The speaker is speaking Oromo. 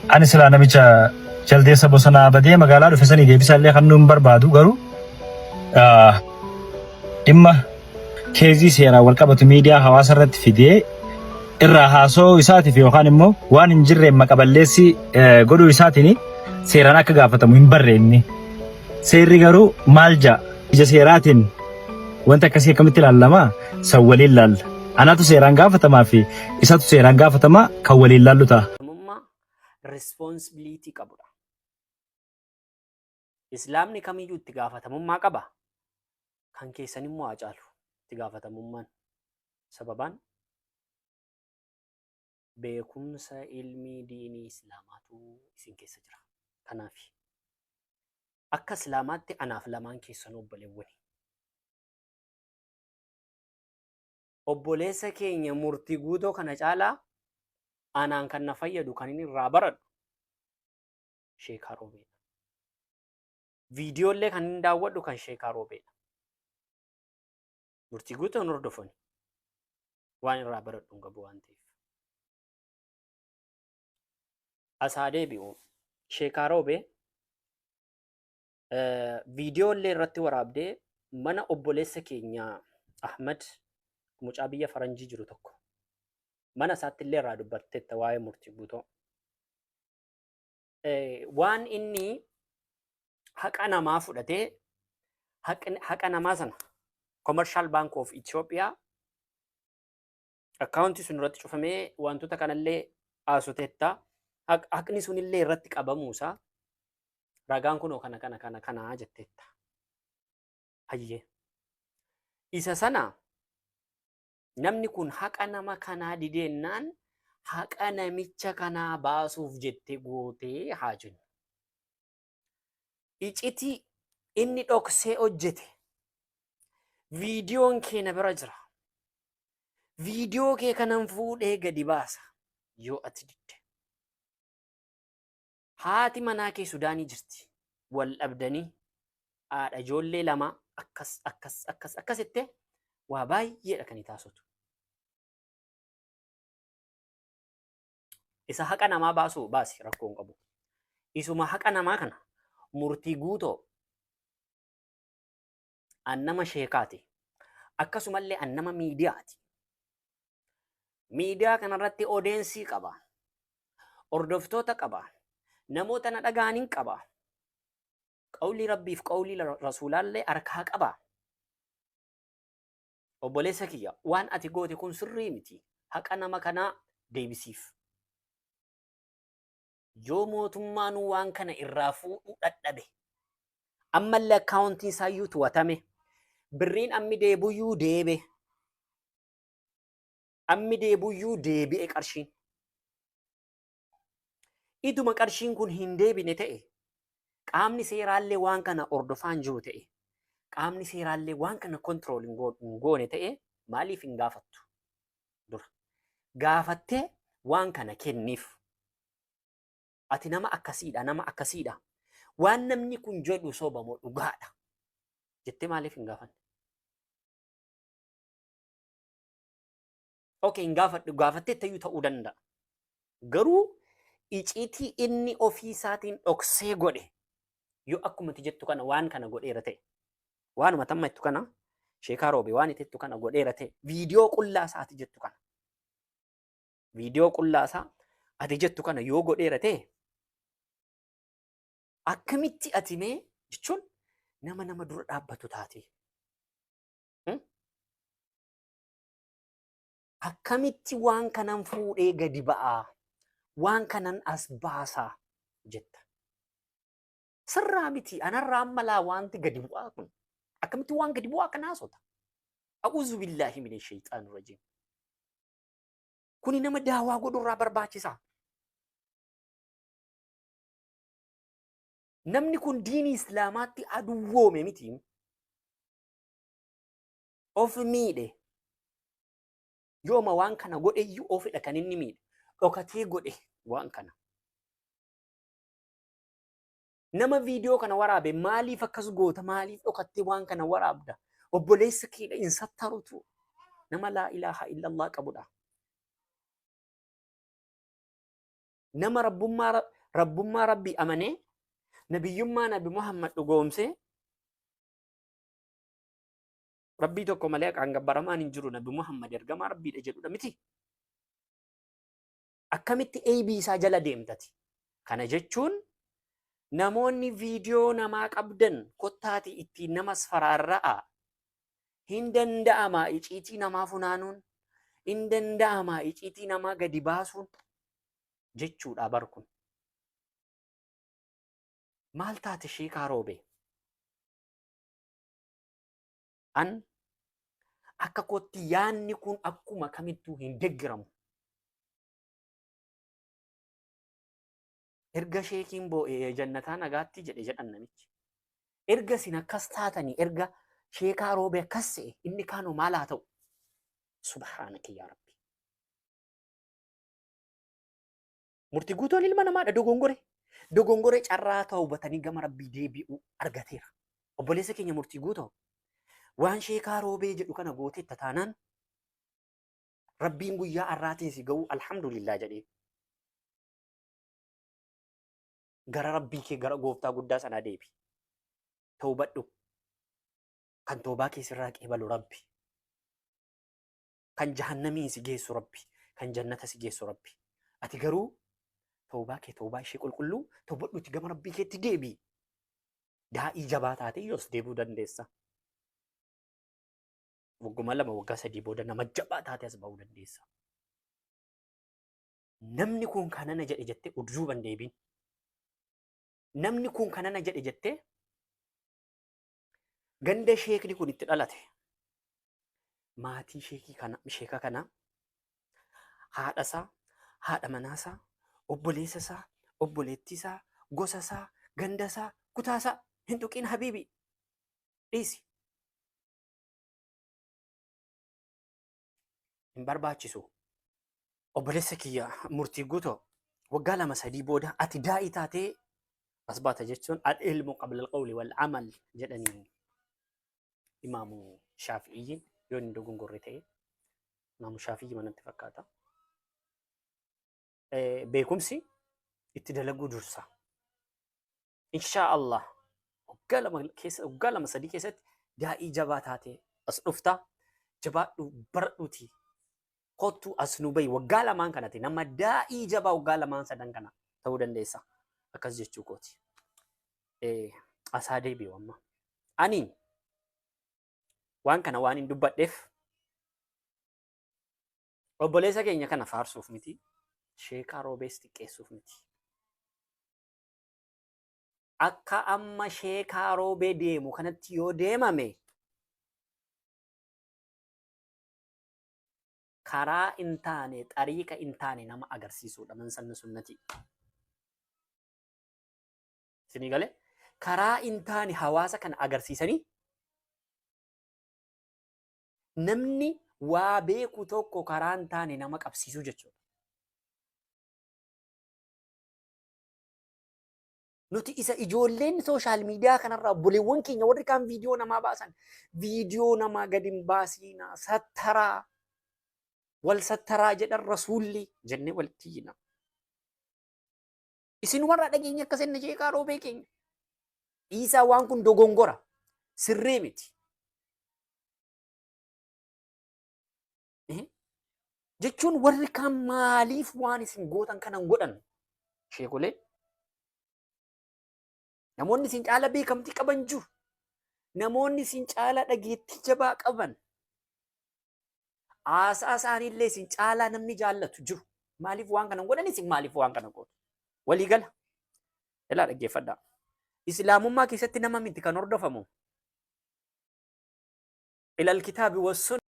Ani silaa namicha jaldeessa bosonaa badee magaalaa dhufe sanii deebisaa illee kan nuun barbaadu garuu dhimma keezii seeraan wal qabatu miidiyaa hawaasa irratti fidee irraa haasa'uu isaatiif yookaan immoo waan hin jirreen maqaballeessii godhuu isaatiin seeraan akka gaafatamu hin barre inni. Seerri garuu maal ja'a? Ija seeraatiin wanti akkasii akkamitti ilaallama? San waliin laalla. Anatu seeraan gaafatamaa fi isatu seeraan gaafatamaa kan waliin laallu ta'a. Namummaa responsibility qabudha. Islaamni kamiyyuu itti gaafatamummaa qaba. Kan keessan immoo haa caalu itti gaafatamummaan. Sababaan beekumsa ilmii diinii Islaamaatu isin keessa jira. Kanaaf akka Islaamaatti anaaf lamaan keessan obboleewwani. Obboleessa keenya murtii guutoo kana caalaa anaan kan na fayyadu kan inni irraa baradhu Sheekaa Roobeedha. Viidiyoollee kan inni daawwadhu kan Sheekaa Roobeedha. Murtii guutoo hin hordofani. Waan irraa baradhu hin qabu waan ta'eef. As haa deebi'u. Sheekaa Roobee viidiyoollee irratti waraabdee mana obboleessa keenya Ahmad mucaa biyya faranjii jiru tokko mana isaatti illee irraa dubbatteetta waa'ee murtii guutoo. Waan inni haqa namaa fudhatee haqa namaa sana Commercial Bank of Ethiopia akkaawuntii sun irratti cufamee wantoota kanallee haasotetta. Haqni sunillee irratti qabamuusaa ragaan kunoo kana kana kana kana jetteetta. Hayyee. Isa sana namni kun haqa nama kanaa dideennaan haqa namicha kanaa baasuuf jette gootee haa jennu. Icitii inni dhoksee hojjete viidiyoon kee na bira jira. Viidiyoo kee kanan fuudhee gadi baasa yoo ati didde. Haati manaa kee Sudaanii jirti. Wal dhabdanii haadha ijoollee lamaa akkas akkas akkas akkas jettee waa baay'eedha kan taasisu. Isa haqa namaa baasuu baasi rakkoo hin qabu. Isuma haqa namaa kana murtii guutoo an nama sheekaati. Akkasumallee an nama miidiyaati. Miidiyaa kanarratti odeensii qaba. Hordoftoota qaba. Namoota na dhaga'anin qaba. Qawlii Rabbiif qawlii Rasuulaallee harkaa qaba. Obboleessa kiyya waan ati goote kun sirrii miti. Haqa nama kanaa deebisiif. Yoo mootummaanuu waan kana irraa fuudhuu dhadhabe ammallee akkaawuntiin isaayyuu tuwatame birriin ammi deebuyyuu deebe ammi deebuyyuu deebi'e qarshiin. Iduma qarshiin kun hin deebine ta'e qaamni seeraallee waan kana hordofaa hin jiru ta'e qaamni seeraallee waan kana control hin goone ta'e maaliif hin gaafattu? Dura gaafattee waan kana kenniif. Ati nama akkasiidha, nama akkasiidha. Waan namni kun jedhu soba moo dhugaadha? Jettee maaliif hin gaafanne? Okay, hin gaafadhu gaafattee ta'uu ta'uu danda'a. Garuu iciitii inni ofii isaatiin dhoksee godhe yoo akkuma ati jettu kana waan kana godheera ta'e waanuma tamma jettu kana sheekaa roobe waan itti jettu kana godheera ta'e viidiyoo qullaa isaa ati jettu kana viidiyoo qullaa isaa ati jettu kana yoo godheera ta'e akkamitti ati mee jechuun nama nama dura dhaabbatu taate. Akkamitti waan kanan fuudhee gadi ba'aa, waan kanan as baasaa jetta. Sirraa miti anarraa amma laa waanti gadi bu'aa kun. Akkamitti waan gadi bu'aa kana haasota? A'uuzu billaahi mina shayxaani rajiim. Kuni nama daawaa godhurraa barbaachisaa. Namni kun diinii Islaamaatti aduwwoome miti. Of miidhe. Yooma waan kana godhe iyyuu ofidha kan inni miidhe. Dhokatee godhe waan kana. Nama viidiyoo kana waraabe maaliif akkas goota maaliif dhokattee waan kana waraabda? Obboleessa keedha hin sattarutu. Nama laa ilaaha illallah qabudha. Nama rabbummaa rabbii amanee nabiyyummaa nabi Muhammad dhugoomsee rabbii tokko malee haqaan gabbaramaan hin jiru nabi Muhammad ergamaa rabbiidha jedhudha miti. Akkamitti eeybii isaa jala deemtati? Kana jechuun namoonni viidiyoo namaa qabdan kottaati ittiin namas faraarra'a. Hin danda'ama iciitii namaa funaanuun, hin danda'ama iciitii namaa gadi baasuun jechuudha bar kun. Maal taate sheekaa roobee? An akka kootti yaanni kun akkuma kamittuu hin deggeramu. Erga sheekiin boo'e jannataa nagaatti jedhe jedhan namichi. Erga isin akkas taatanii erga sheekaa roobee akkas se'e inni kaanoo maal haa ta'u? Subhaanaka yaa Rabbi. Murtii guutuun ilma namaadha dogongore. Dogongore carraa tawbatanii gama Rabbii deebi'uu argateera. Obboleessa keenya murtii guutoo waan sheekaa roobee jedhu kana gooteetta taanaan Rabbiin guyyaa har'aatiin si ga'uu alhamdulillah jedhee. Gara Rabbii kee gara gooftaa guddaa sanaa deebi. Tawbadhu. Kan toobaa kee sirraa qeebalu Rabbi. Kan jahannamiin si geessu Rabbi. Kan jannata si geessu Rabbi. Ati garuu tawbaa kee tawbaa ishee qulqulluu tawbadhuuti gama Rabbii keetti deebi. Daa'ii jabaa taatee yoos deebi'uu dandeessa. Wagguma 2 waggaa 3 booda nama jabaa taatee as ba'uu dandeessa. Namni kun kanana jedhe jettee udduuban deebiin. Namni kun kanana jedhe jettee ganda sheekni kun itti dhalate maatii sheekii kana sheeka kana haadha isaa haadha manaa isaa obboleessa isaa obboleettii isaa gosa isaa ganda isaa kutaa isaa hin tuqin habiibi dhiisi. Hin barbaachisu. Obboleessa kiyya murtii guutoo waggaa 2 3 booda ati daa'ii taatee as baata jechuun al-ilmu qabla al-qawli wal amal jedhanii imaamu shaafi'iyyiin yoo hin dogongorre ta'e imaamu shaafi'iyyi manatti fakkaata. Beekumsi itti dalaguu dursa. Inshaa Allah waggaa 2 keessa waggaa 2 3 keessatti daa'ii jabaa taatee as dhufta jabaadhu baradhuuti kottu as nu bahi waggaa lamaan kanatti nama daa'ii jabaa waggaa lamaan sadan kana ta'uu dandeessa akkas jechuu kooti. Asaa deebi'u amma. Ani waan kana waan hin dubbadheef obboleessa keenya kana faarsuuf miti sheekaa roobees xiqqeessuuf miti. Akka amma sheekaa roobee deemu kanatti yoo deemame karaa hin taane xariiqa hin taane nama agarsiisuudha man sanna sunnatii. Isinii galee karaa hin taane hawaasa kana agarsiisanii namni waa beeku tokko karaa hin taane nama qabsiisuu jechuudha. Nuti isa ijoolleen sooshaal miidiyaa kanarraa obboleewwan keenya warri kaan viidiyoo namaa baasan viidiyoo namaa gadi hin baasiinaa sattaraa wal sattaraa jedhan rasuulli jennee walitti iyyina. Isin warra dhageenya akkas inni sheekaa roobee keenya. Dhiisaa waan kun dogongora sirrii miti. Jechuun warri kaan maaliif waan isin gootan kana hin godhan? Sheekolee namoonni isin caala beekamtii qaban jiru. Namoonni isin caala dhageettii jabaa qaban. Haasaa isaaniillee isin caalaa namni jaallatu jiru. Maaliif waan kana hin godhan isin maaliif waan kana gootu? Walii gala. Ilaa dhaggeeffadhaa. Islaamummaa keessatti nama miti kan hordofamu. Ilal kitaabi was sunna.